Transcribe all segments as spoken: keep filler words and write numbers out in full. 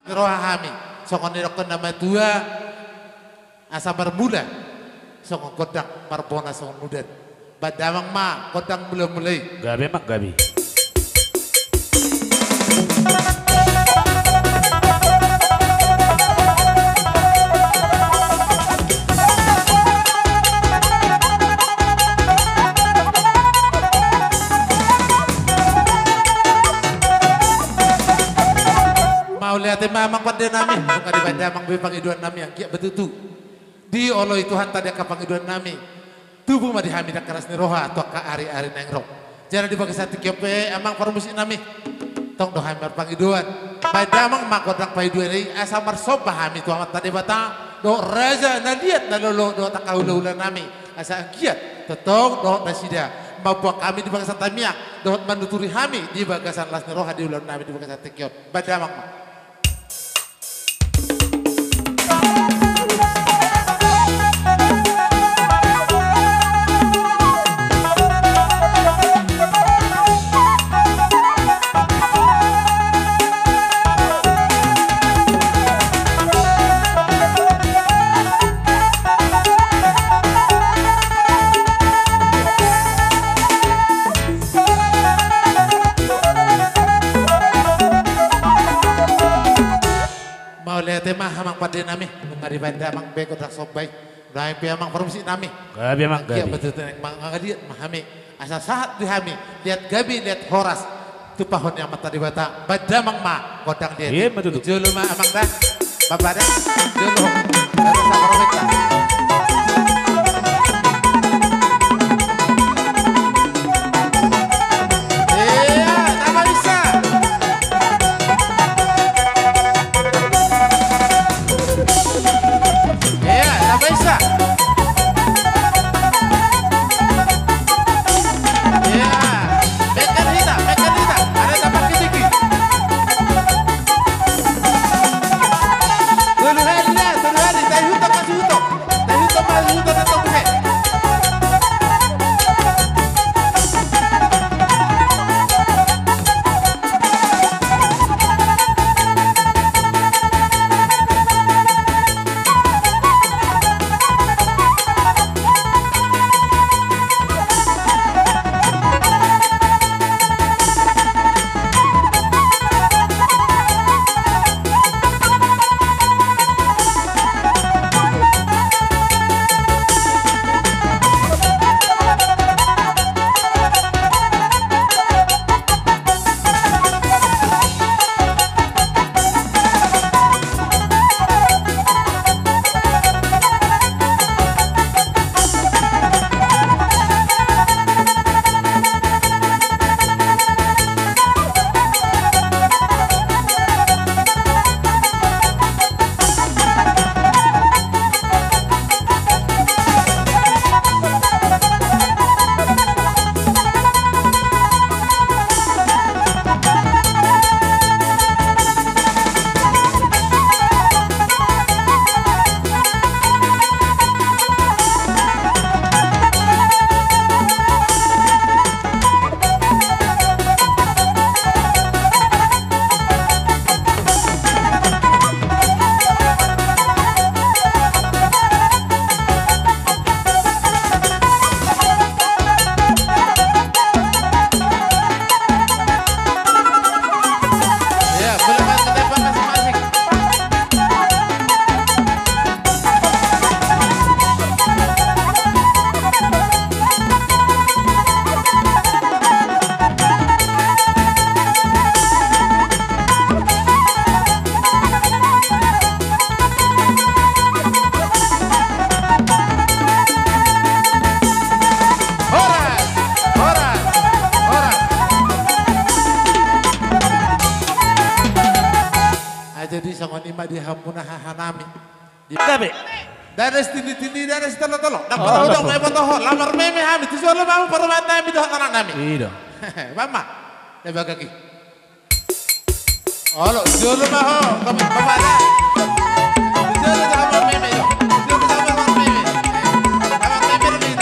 Roha hami, songon nidok ni na matua, asa marmula songon gondang, marbona songon udan. Bahen damang ma gondang mula-mula i. Gabe, amang, gabe. Mauliate ma, amang pande nami, nunga dibahen damang be pangidoan nami, anggiat ma tutu dioloi Tuhanta di angka pangidoan nami. Tubu ma di hami dangka las ni roha tu angka ari-ari naeng ro. Jala di bagasan tingki on pe, amang parmusik nami, tong do hami marpangidoan, bahen damang ma gondang pangidoan i, asa marsomba hami tu Amanta Debata dohot raja na liat na lolo dohot angka hula-hula nami, asa anggiat tongtong dohot nasida mamboan hami di bagasan tangiang dohot manuturi hami di bagasan las ni roha di ulaon nami di bagasan tingki on. Bahen damang ma. Mauliate ma, amang pande nami, nunga dibahen damang be gondang somba i. Nami pe, amang parmusik nami, gabe, amang, anggiat gabe. Betul tu naeng mangaliat ma hami, asa sahat di hami liat gabe liat horas tumpahon ni Amanta Debata. Bahen damang ma gondang liat i. Ima tutu. Jolo ma, amang, da. Bapak da. Jolo. Baru sama Robert da. Iya, tambah bisa. Iya, tambah bisa. Iya. Mekan hita, mekan hita. Ada tambah sedikit. Tolu hali da, tolu hali. Taihut ma, taihut ma. Taihut ma, taihut ma, taihut ma. Horas, horas, horas. Ai jadi songon i ma di hamuna hahanami. Gabe. Dares tini-tini, dares tolo-tolo. Ndang pala hudok, ndang pala hudok. Lamar meme hami, tu jolo ma hamu parumaen nami dohot anak nami. I do. Bang ma. Deba gagi. Olo, jolo ma ho. Bang ma. Jolo ma ho, meme, jolo. Jolo ma ho, meme. Lamar meme, meme.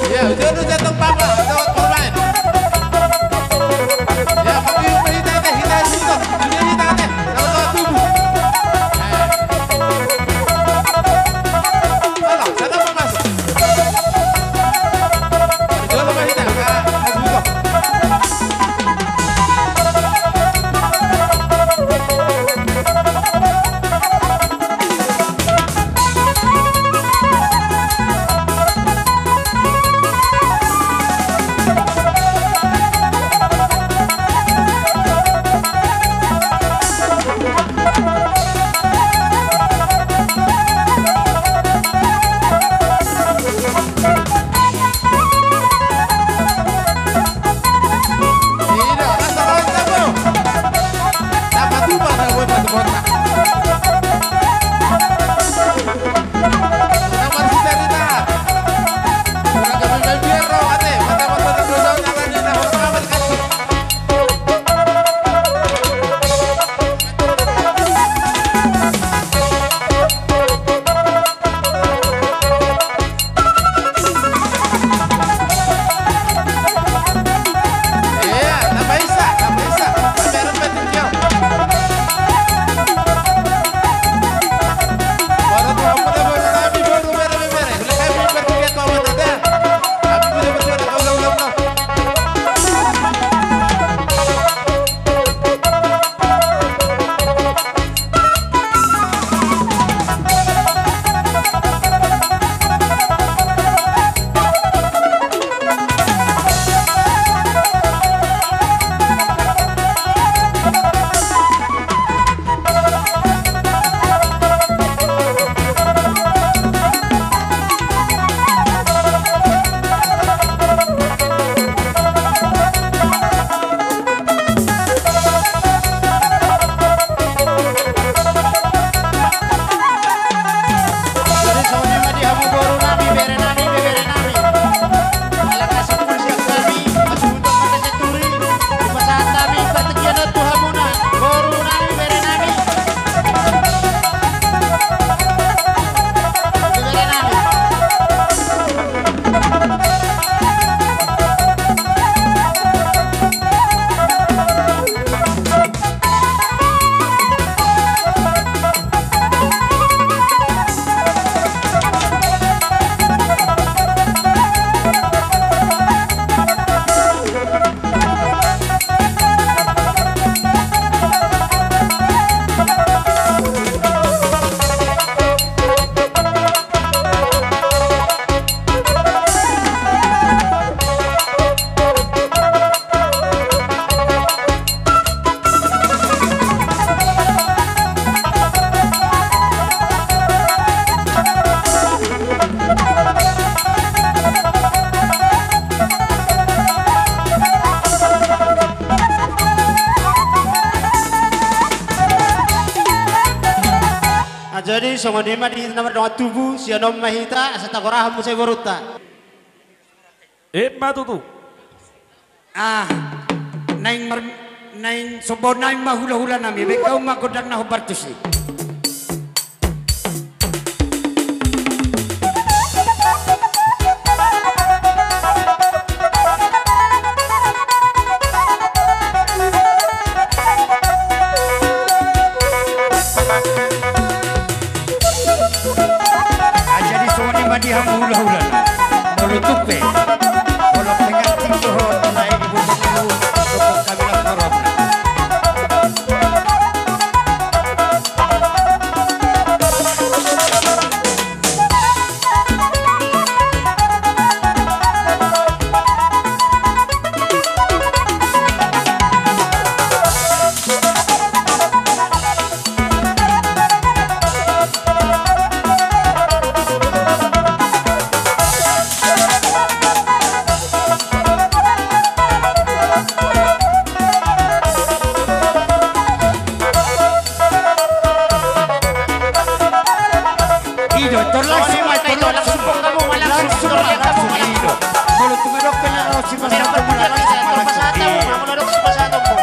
Iya, Jolo jatong papa, jolo pemain. Ya, tapi hita ate, hita ate, hita ate, hita ate. Jolo tubuh. Alah, sana mau masuk. Jolo hita, ah, masuk. Jadi songon i ma di hita na mardongan tubu, sian on ma hita asa tagorahon muse borunta. Emma tutu. Ah, naeng mar-, naeng sombaon nami ma hulahula nami, baen hamu ma gondang na hombar tusi. Jadi songon i ma di hamu hulahula. Molo tung pe molo pengantin dohot na i di bubuk tu, dohot kami na horong. I do, tor langsung ma, tor langsung ma, langsung ma, langsung ma, i do. Molo tung adong pe na ro sipasahat, tor langsung ma, langsung ma, i do.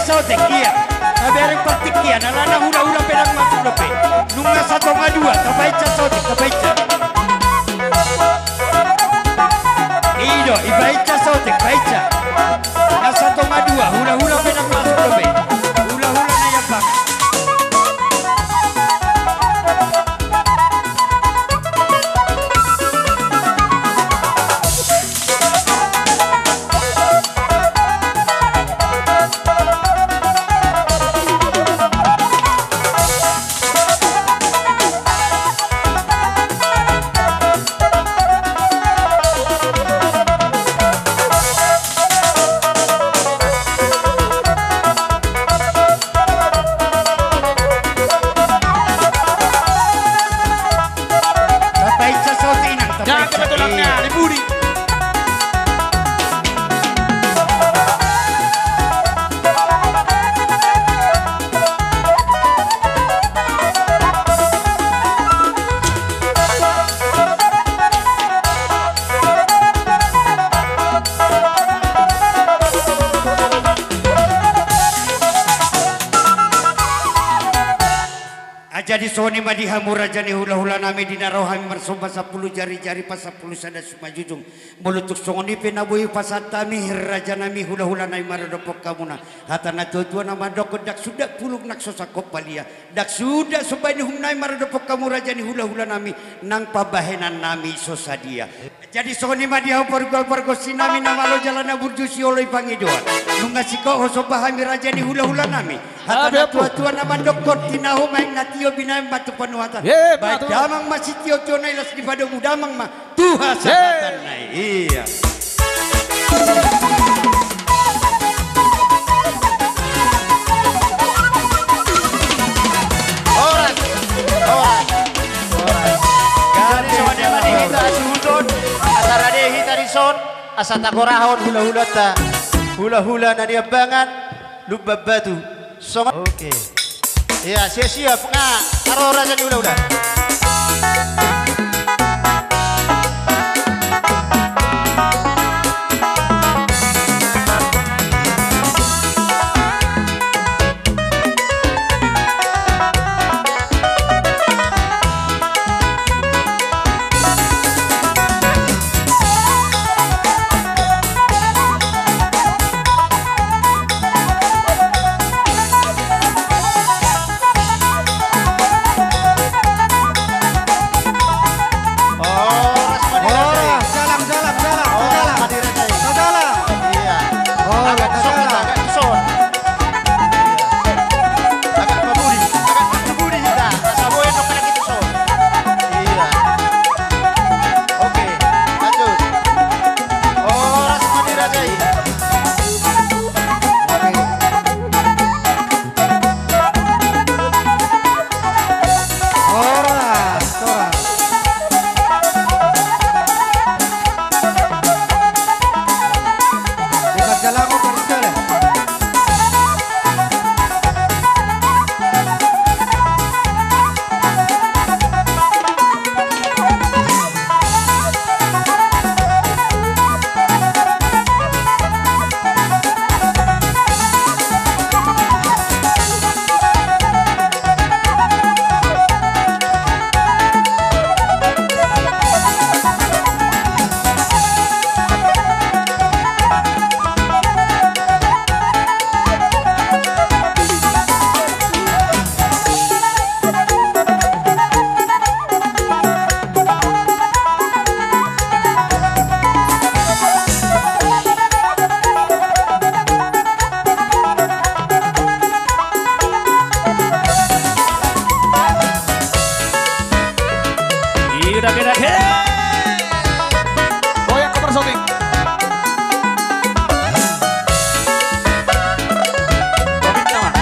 Saotik, ia. Tabereng partingkian, alana hula-hula pe ndang masuk dope. Nunga satonga dua, tapainsa saotik, tapainsa. I do, ipainsa saotik, painsa. Na satonga dua, hula-hula pe ndang masuk dope. Hula-hula na i amang. Tapainsa saotik, inang, tapainsa. Jaga betul, Inang, di budi. Jadi songon i ma di hamu raja ni hula-hula nami, di na ro hami marsomba sampulu jari-jari, pasampulu sada simanjujung. Molo tung songon i pe na boi hupasahat hami, raja nami, hula-hula nami, maradophon hamuna hata na tua-tua na mandok, ndang suda pulung nang so sangkop palia, ndang suda somba ni uhum nami maradophon hamu raja ni hula-hula nami, nang pambahenan nami so sadia. Jadi songon i ma di hamu pargual pargonsi nami, na malo jala na burju sioloi pangidoan. Nunga singkop ho somba hami raja ni hula-hula nami. Hata na tua-tua na mandok, tinahu ma aek na tio, binahen batu panuhatan. Baen damang ma sitio-tio na i, las ni padomu damang ma tu hasahatan na i. Ia. Horas, horas, horas. Jadi songon i ma di hita suhut on, asa rade hita dison, asa tagorahon hula-hulanta, hula-hula na niambangan Lumban Batu. Songon. Oke. Ia, siap-siap. Nga, aro raja ni hula-hula. Horas, jalang, jalang, jalang, jalang. Jalang. Ia. Horas, jalang. Agak pabudi, agak pabudi hita. Asa boi dong anak itu so. Iya. Oke, lanjut. Horas ma di raja i. Oke. Horas, horas. Di Panggalango Parisale. Ida, ida, he. Goyang, Koper Sobing. Sobing, kawan.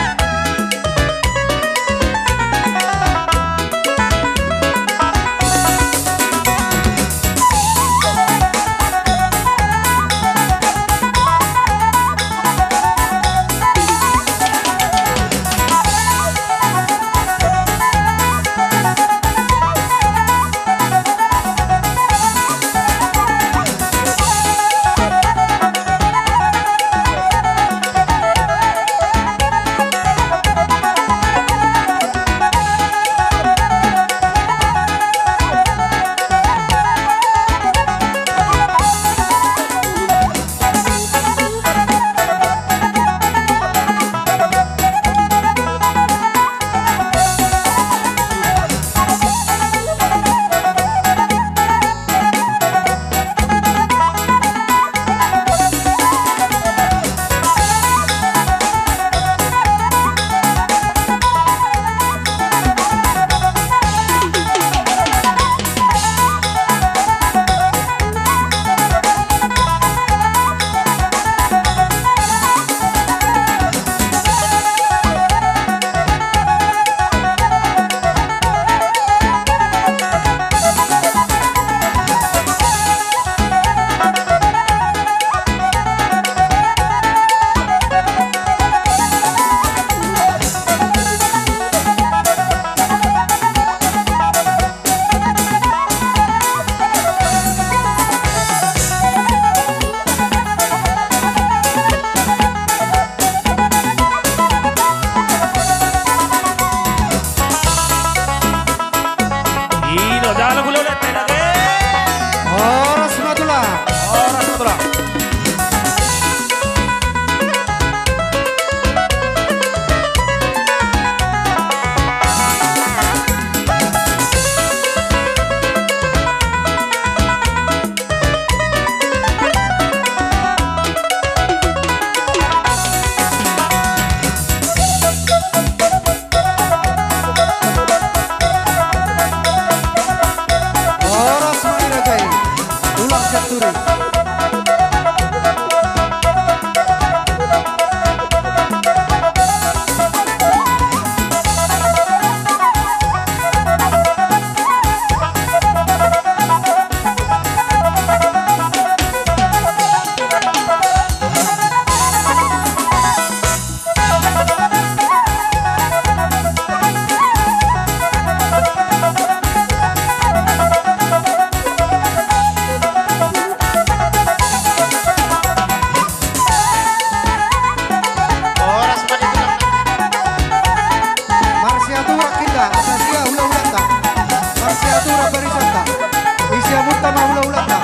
Dalam hulahulanta i nangkin. Horas ma tulang. Horas ma tulang. Horas ma i raja i. Tulang Sianturi. Horas ma di tulang. Marsiatur angka inda, asa sia hulahulanta. Marsiatur barisanta. Isi hamunta ma hulahulanta.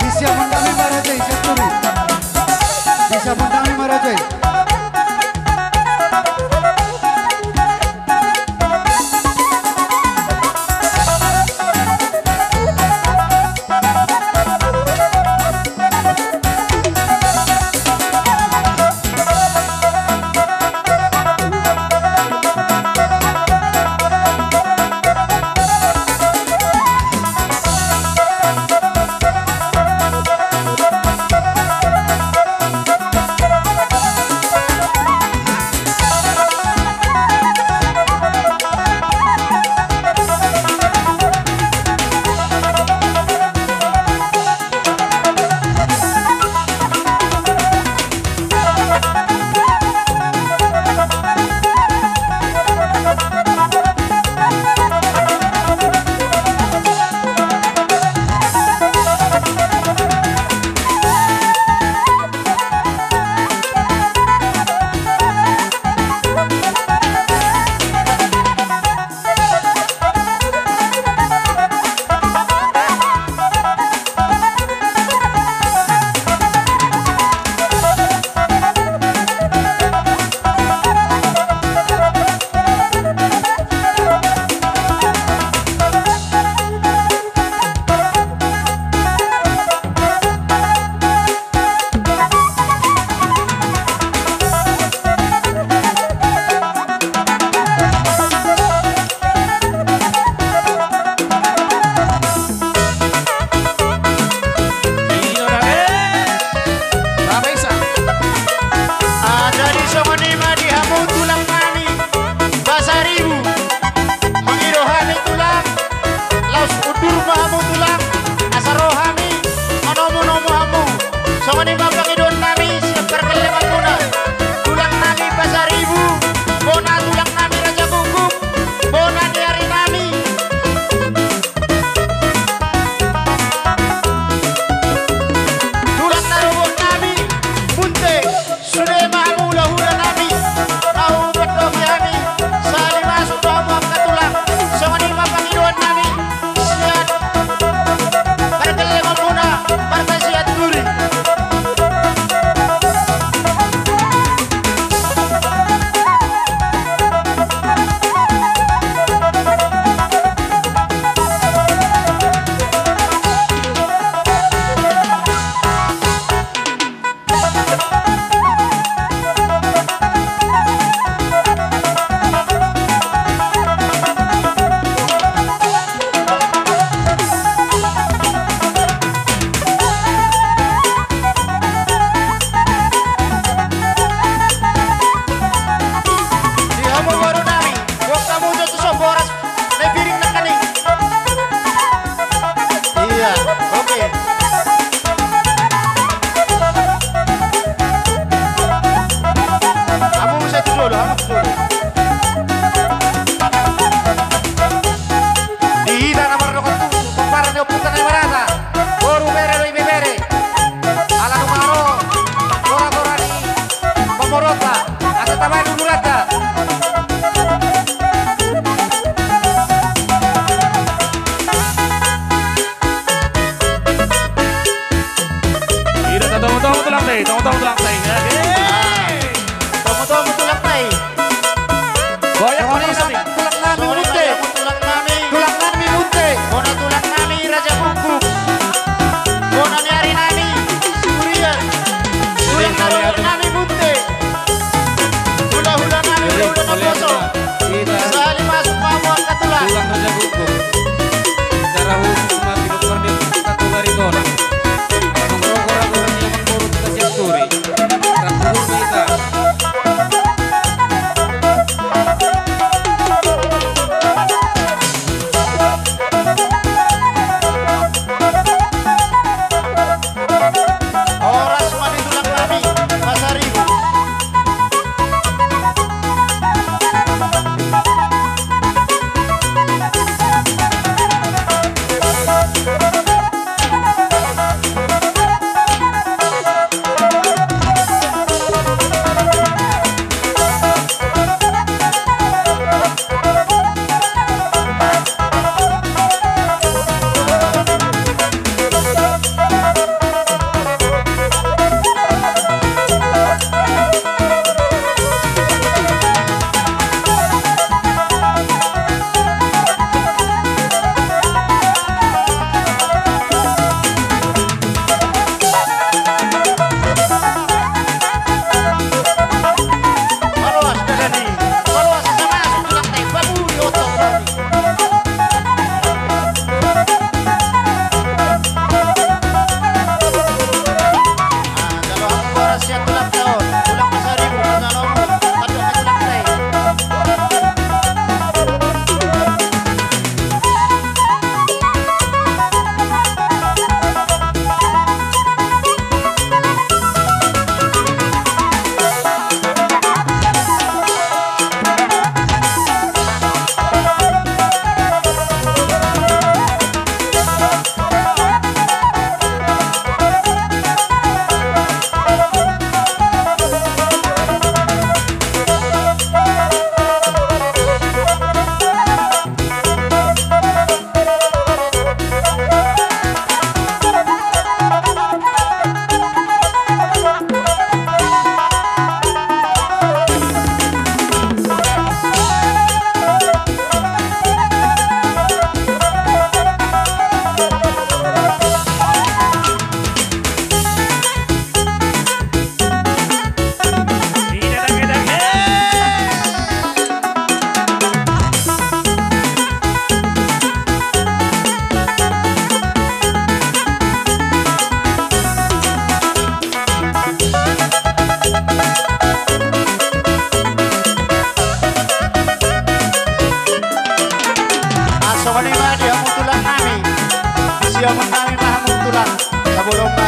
Isi hamunta ma i raja i, Sianturi. Isi hamunta ma i raja i. Jadi songon i ma di hamu tulang nami Pasaribu. Mangido hami tulang, laos undur ma hamu tulang, asa ro hami manomunomu hamu. Songon i ma pangidoan nami sian pargellengon muna. Tulang nami Pasaribu, bona tulang nami Raja Guguk, bona ni ari nami. Tulang na robot nami, Munte. Sude ma hamu hulahula nami, ahu mandok hami, sali masuk do hamu angka tulang, songon i ma pangidoan nami, sian pargellengon muna, marga Sianturi. Eh, tongtong tulang tai. Eh. Tongtong tulang tai. Boya, tongtong tulang nami, Munte. Tulang nami, Munte. Bona tulang nami, Raja Guguk. Bona ni ari nami, Siburian. Tulang nami, Munte. Hula-hula nami, hula-hula na poso. Sahali masuk ma hamu angka tulang. Tulang Raja Guguk. Secara khusus ma di dokter di Katobaritonan. Amang rokok, rokok, rokok, amang boru, kita siap turi. Rangkul kita. Horas ma di tulang nami, Pasaribu. Songon i ma di hamu tulang nami. Di siamun nami ma hamu tulang. Sabolon ma